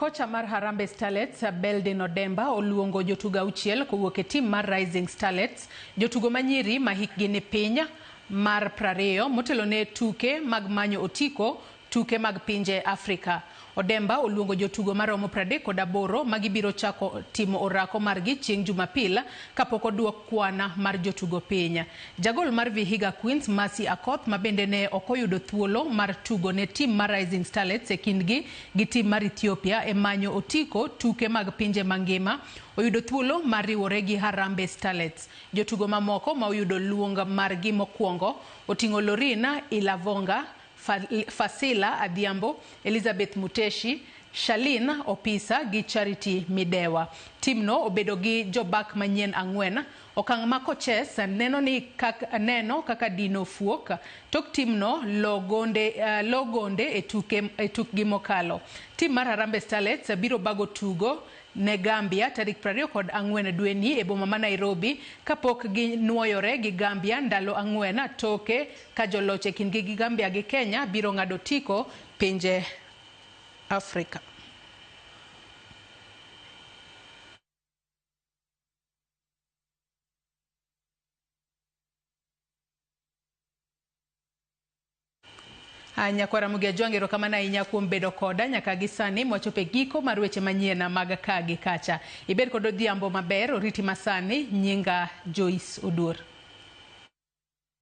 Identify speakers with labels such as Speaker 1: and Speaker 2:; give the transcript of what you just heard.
Speaker 1: Kocha mar Harambee Starlets Beldin Odemba oluongo jotugo auchiel kowuok e tim mar Rising Starlets, jotugo manyiri ma hikgi ni piny mar 20 motelo ne tuke mag manyo otiko tuke mag pinje Afrika. Odemba oluongo jotugo maromo 38 ma gibiro chako timo orako margi chieng' Jumapil kapok oduok kwan mar jotugo piny. Jagol mar Vihiga Queens Mercy Akoth ma bende ne ok oyudo thuolo mar tugo ne tim mar Rising Starlets e kindgi gi tim mar Ethiopia e manyo otiko tuke mag pinje mangima oyudo thuolo mar riwore gi Harambee Starlets. Jotugo mamoko ma oyudo luong margi mokwongo oting'o Lorina Ilavonga, Fasila Adhiambo, Elizabeth Muteshi, Shalin Opisa gi Charity Midewa. Timno obedo gi jobak manyien ang'wen. Okang' ma coaches neno ni kak, neno kaka dino fuok tok timno lo gonde, lo gonde e tuke e tukgi mokalo. Tim mar Harambee Starlets biro bago tugo ne Gambia tarik 24 dweni e boma ma Nairobi kapok ginuoyore gi Gambia ndalo ang'wen toke ka joloch e kindgi gi Gambia gi Kenya biro ng'ado otiko pinje Afrika. Nyakwara Ramogi Ajwang', erokamano ahinya kuom bedo koda nyaka gi sani mwachopo e giko mar weche manyien mag ka gi kacha. Ibed kod odhiambo maber, oriti masani, nyinga Joyce Oduor.